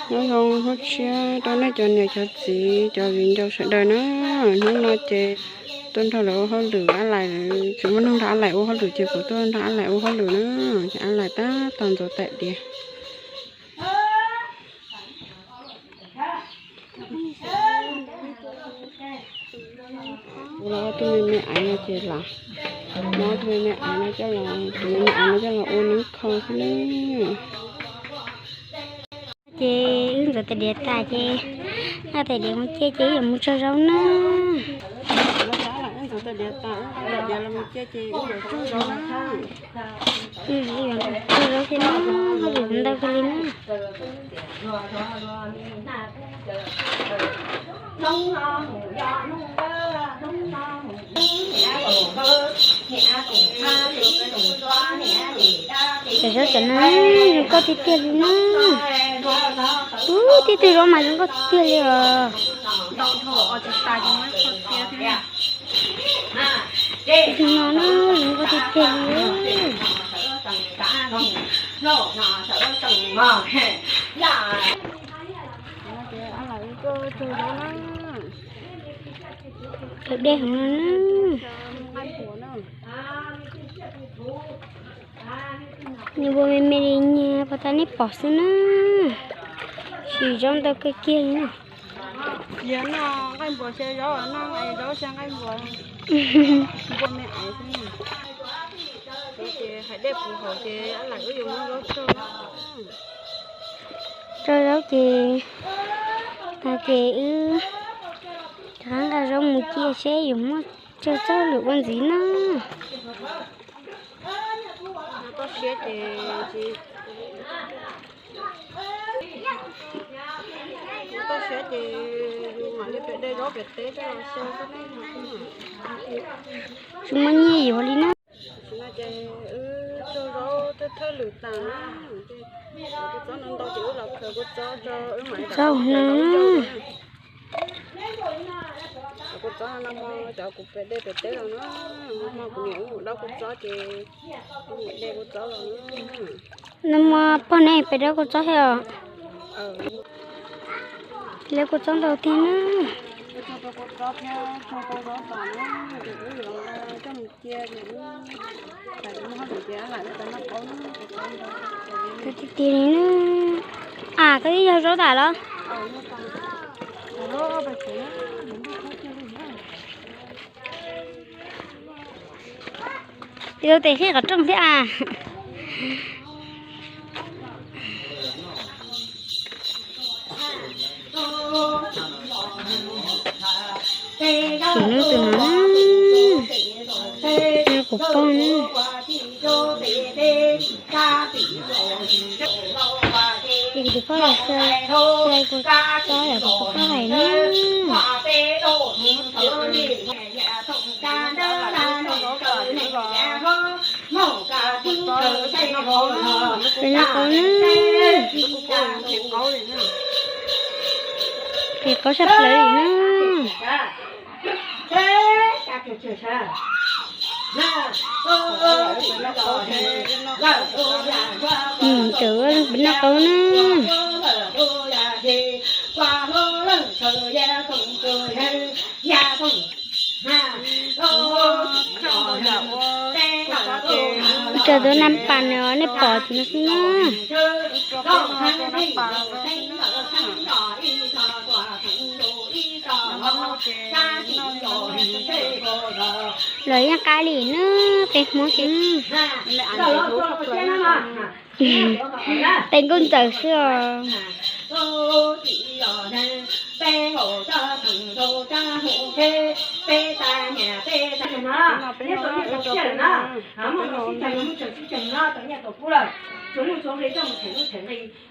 Nyob zoo hnub tshiab rau nej cov niam cov txiv cov viv ncaus sawv daws na. Hnub no ces tuaj nrog lawv ua hauj lwm, Ab Lais tsis muaj neeg nrog Ab Lais ua hauj lwm ces kuv tuaj nrog Ab Lais ua hauj lwm na. Ces Ab Lais tab tom ntxuav tais diav. Kuv los ua tus me me aiv no ces los, los ua tus me me aiv no coj los, tus me me aiv no coj los ua nab kho xwb na. Ces wb ntxuav tais diav tas ces nqa tais diav mus cia ces wb yuav mus tsau zaub na. Ntxuav tais diav tas, nqa tais diav los mus cia ces wb yuav tsau zaub na. Tsau zaub thiab na, hauj lwm ntau kawg li na. Cov zaub cov no zoo nkauj tiag tiag li na. Ub, tib tug zaub mas zoo nkauj tiag tiag li os. Tib tug no na, zoo nkauj tiag tiag li. Khaws dej heev no na. Nyias npua me me li, nyias puas tas nej pom xwb na. Sim zaub ntau kawg kiag li na. Yog noj nqaij npua xyaw zaub, noj zaub xyaw nqaij npua. Npua me aiv xwb na. Ces hais dej puv hauv ces Ab Lais wb yuav muab zaub tsau na. Tsau zaub ces, tas ces wb rov qab nqa zaub mus cia seb yuav muaj tsau txog lwm ua ntxiv na. Toj siab ces, toj siab ces yus mam li pem de zaub pem teb coj los xyaw xwb. Tsis muaj nyiaj yuav li na. Tam sim no ces wb tsau zaub thawj thawj lwm tas na. Kuv txob no ntau ces wb los khaws kuv txob rau wb mam li txob no. Kuv txob no mas cov kuv pem dej pem teb los na, hmo kuv niam wb mus dob kuv txob ces wb mus de kuv txob los na. Nag hmo pog ne pem dob kuv txob thiab os. Lawv kuv txob ntau tiag na. Tiag tiag li na. As, koj twb yog zaub tas los? Ib tug tes qhib qhov rooj thiab as. Tus no, tus no, kuv pog na. Ces kuv tus pog los xyaw, xyaw kuv txob yom, kuv tus pog hais na. Pem noj qaub na. Pem qaub saj plaws li na. Cov pem noj qaub na. Ua cov nab pas no nej pom ces no xwb na. Los yeej qab li na, peb Hmoob ces peb nkauj ntxawm xwb os.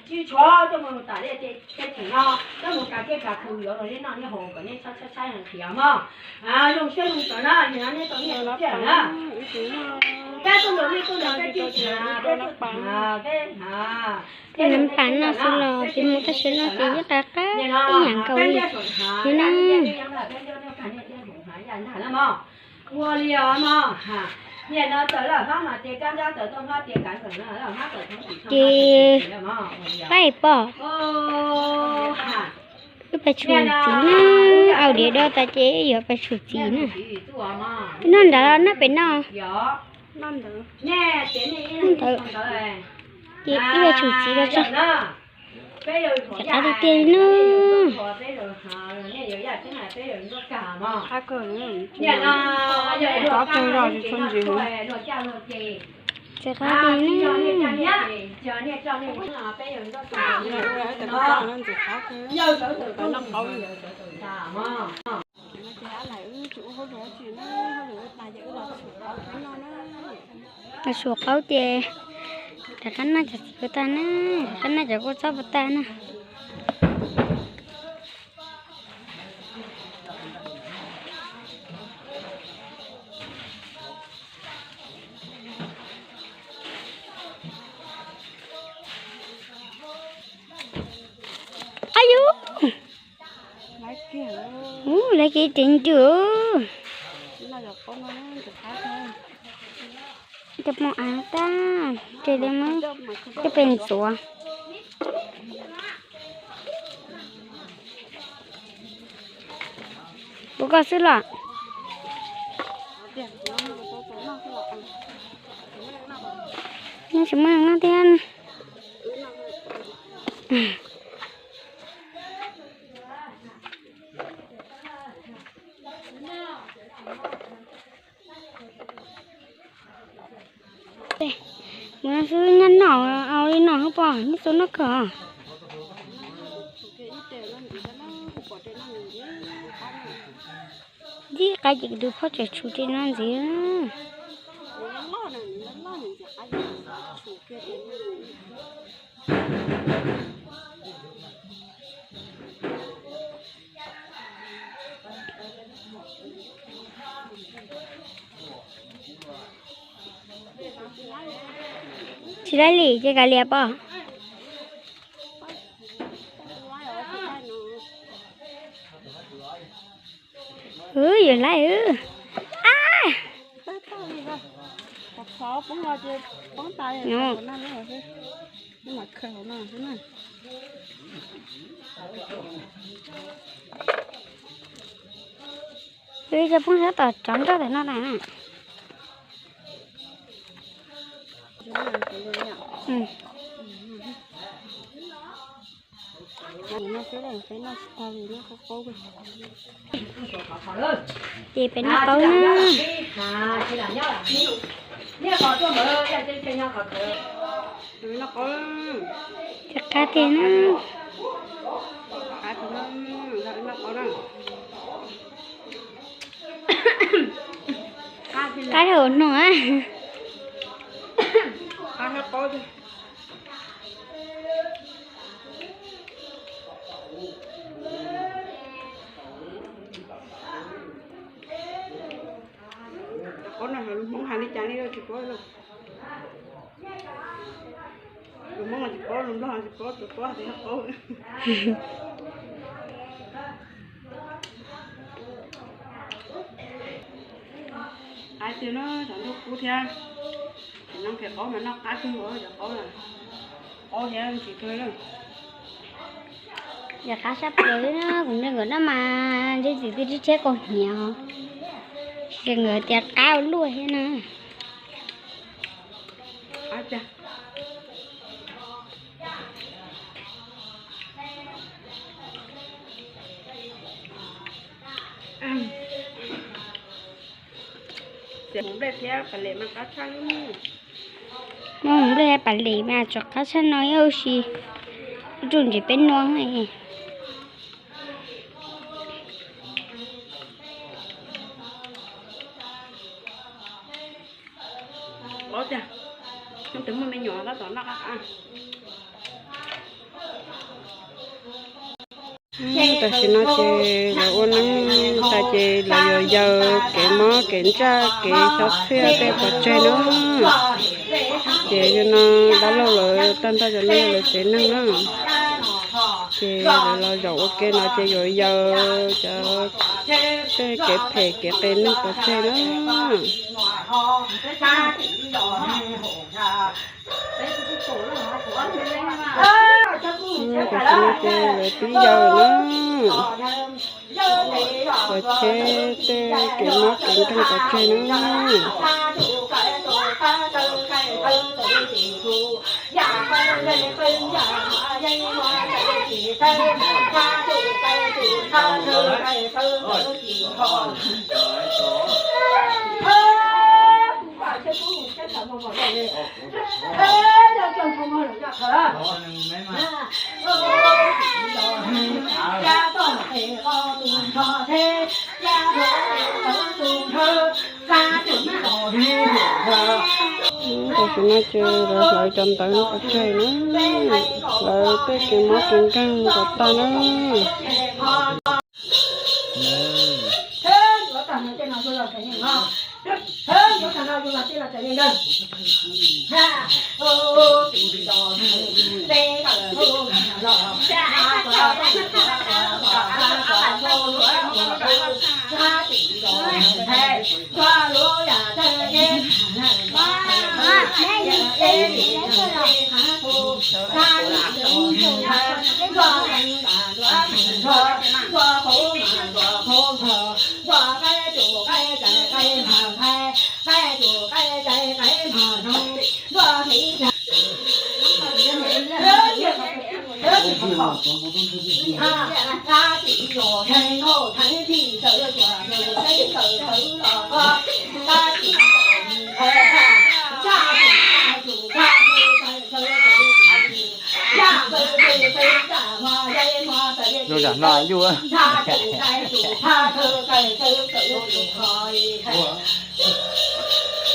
Tsis tshuav coj mus tas li tej theem no, coj mus tas tej tas khu yuav rau nej noj nej haus kom nej tshaib tshaib nqhis mog. Zoo siab zoo sawv na, nim no nej tau nyiaj tau txiaj na. Kab tuaj ntawm nej tuaj ntawm kab tij, peb, peb, peb nab pas noj xwb los peb mus tab sis no ces yeej qab qab ib yam nkaus li thiab na. Ua li os mog, Ces qaib pom, wb pais tshum txiv na, au diav do tas ces wb yuav pais tshum txiv na. Noj nrad los noj pem no? Ntawd, ces wb pais tshum txiv los tso. Ces qab tiag tiag li na. Ces qab tiag li na. Los tshum qaub ces rov qab noj cov txiv puas tag na, rov qab noj cov kua txob puas tag na. Ab yus, ub, lawv kev teev ntws. Cov pom av tag ces lawv muab coj pem ntxuav. Puas koj xwb los? Nyob tsis muaj noj thiab. Mus no xwb, nyob no, au li no hauv pos nyob tau noj kawg. Ib qab ces kuv tus phauj tseem tshum rau no ntxiv. Tsis laib li ces kav liam pom. Wb yuav laib wb. Wb cov phooj ywg tab tom rov nroj ntawm no na. Ces peb noj qaub na. Ces qab tiag na. Qab dhau no. Cov qaub no lus Hmoob hais li cas li tsis paub. Lus Hmoob tsis paub, lus Nplog tsis paub, tsuas paub tias qaub. Qab tiag na, cov ntuj kub thiab. Cov no phem qaub mas noj qab kawg, cov qaub, qaub thiab ntsis kawg na. Yog qab sab plaws li na, kuv nrog nkawd noj mas ntshe txiv twb tshiab tshiab kaus hniav, ces nkawd tias qab ua luaj thiab na. Muaj nplej thiab pas les mas tsov qab tshaj no ib ua si, ib tug ntsis peb nua. Ov tiag, tus muaj me nyuam tab tom noj qab qab. Tam sim no ces lawv ua neeb tas ces lawv yuav yaws kev mob kev ntsaj kev xyov txhiaj tej pov tseg na. Ces yog no dab laug lawv tag nrho cov no yog lawv tsev neeg na. Ces lawv los zaum ua ke no ces yuav yaws cov tej kev phem kev qias neeg pov tseg na. Tam sim no ces lawv pib yau lawm na. Lawv cheb tej kev mob kev nkeeg pov tseg na. Tam sim no ces lawv hlawv cov ntawv no pov tseg na. Lawv tej kev mob kev nkeeg kom tag na. Zoo zam no yuj.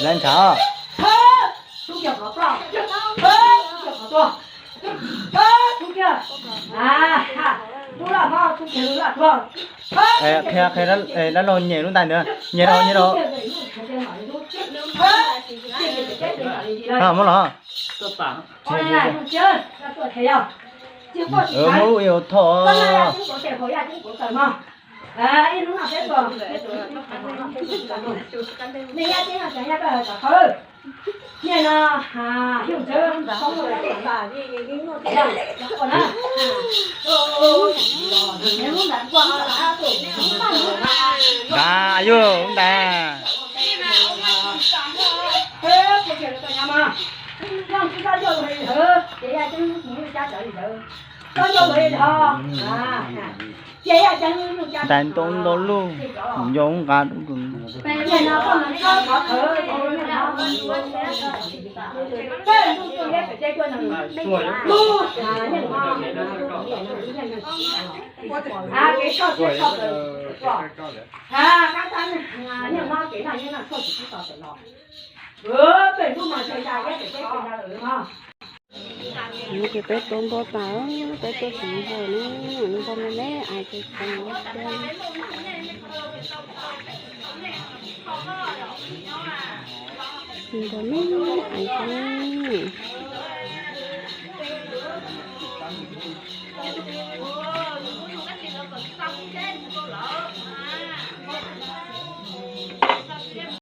Lawv ntshav. Qhia, qhia dab laug nyem lub ntais ntawd, nyem rau, nyem rau. Muab los. Muab ib thoj. Ntas, yuj, ntas. Ntais ntau ntau luj, nco nqa. Ces peb tuav npua tas, peb tuaj tsev npua na, npua me me ais ces tseem npua me ais xwb.